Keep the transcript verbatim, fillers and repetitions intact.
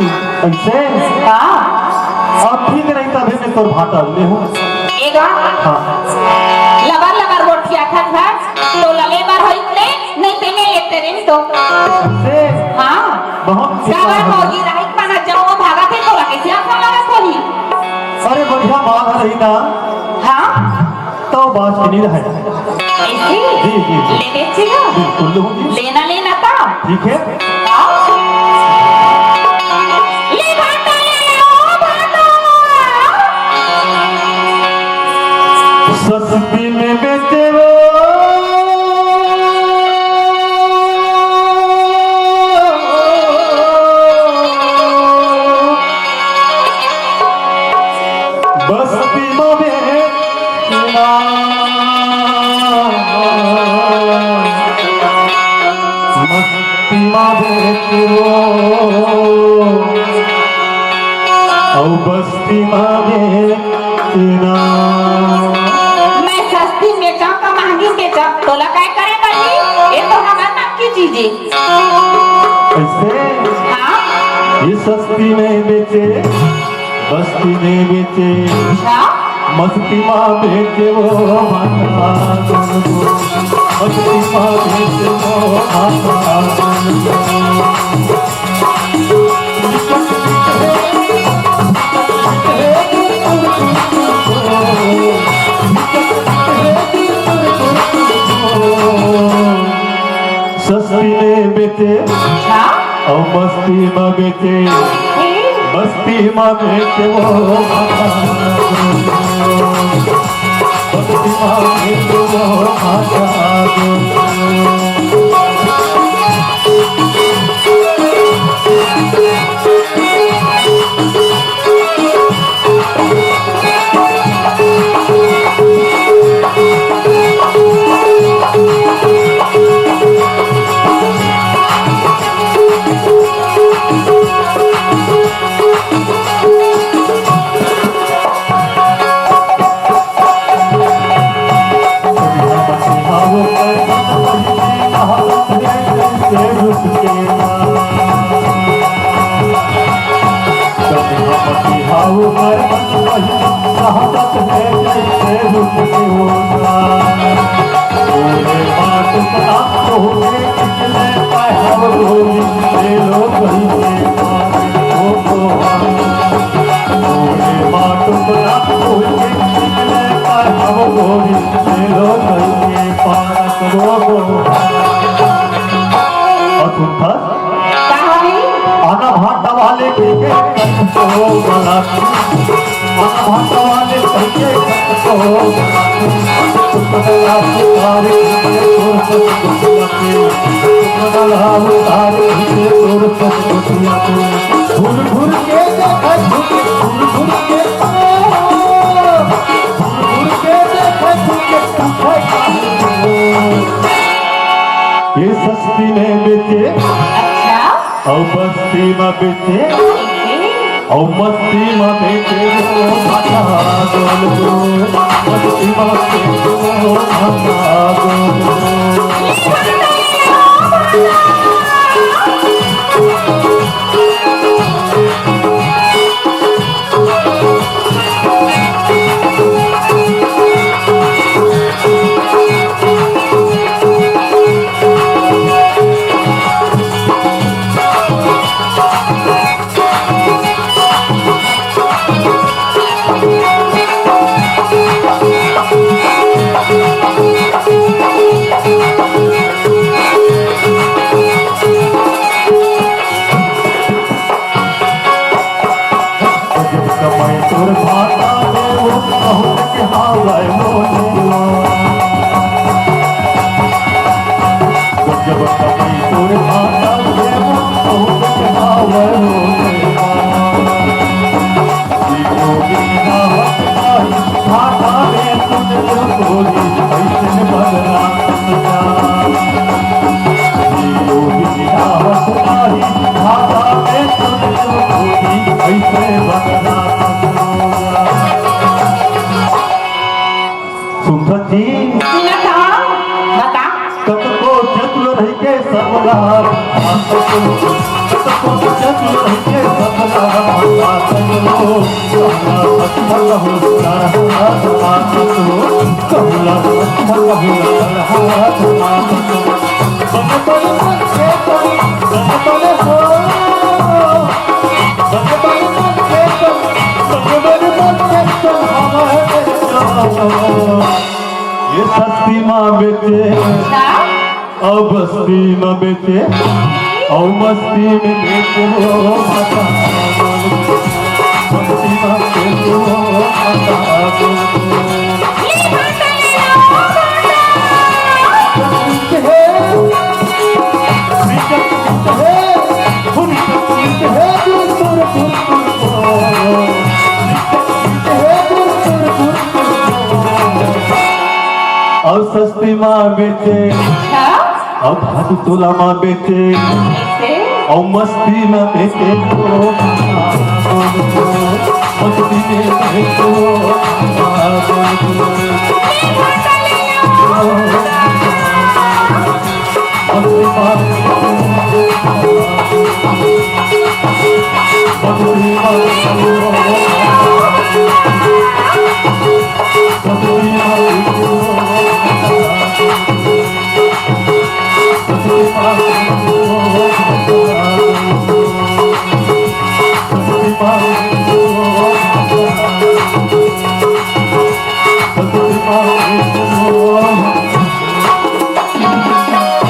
अइसे? हाँ। अब ठीक रही, तभे मैं तोर भांटा ले हूँ। ए गा। हाँ। लबर लबर गोठियाथस, तोला ले बर होइस ले, नहीं ते मैं लेते रहिस तो। अइसे? हाँ। बहुत सबर होही, राहिक मन जम्मो भागथे, तोला कइसे असन लगत होही? अरे बढ़िया माल रही ना। हाँ। तो बात सुनी रहे। अइसे? जी, जी, जी। ले बेचे ना? बिल्कुल लूँ जी। लेना, लेना तो। ठीक है। हाँ। ले भांटा ले, ले ओ भांटा। सस्ती में बेचे वो। बस्ती में बेचना, मस्ती में बेचो, अउ बस्ती में बेचना। मैं सस्ती में बेचंव का महंगी में बेचंव, तोला काय करे पड़ही? ये तो हमर नाम की चीज हे। अइसे? हाँ। ये सस्ती में बेचे, बस्ती में बेचे, अच्छा। मस्ती में बेचे वो भांटा, मस्ती में बेचे वो भांटा। सस्ती में बेचे, अच्छा। अउ मस्ती में बेचे, ए। मस्ती में बेचे वो भांटा। मस्ती में बेचे वो भांटा। अउ सुनथस? का होही? आना भांटा वाले कहिके तो बला, आना भांटा वाले कहिके तो बला। घूर घूर के देखे, घूर घूर के, घूर घूर के, घूर घूर के देखे, घूर के पूछे काहे। ये सस्ती में बेचे, अच्छा। अउ बस्ती में बेचे, अउ मस्ती में बेचे वो भांटा गोल। मस्ती में बेचे वो भांटा गोल। सुनथस जी? सुनत हंव, बता। कतको चतुर रहिके सबला, कतको चतुर रहिके सब ये सस्ती माँ बेटे, अच्छा। अउ बस्ती म बेचे, अउ मस्ती में बेचे हो माता। मस्ती में बेचे हो माता। अउ सस्ती माँ बेचे, अच्छा। अउ भारी तोला माँ बेचे, कैसे? अउ मस्ती में बेचे तो, मस्ती में बेचे तो, मस्ती में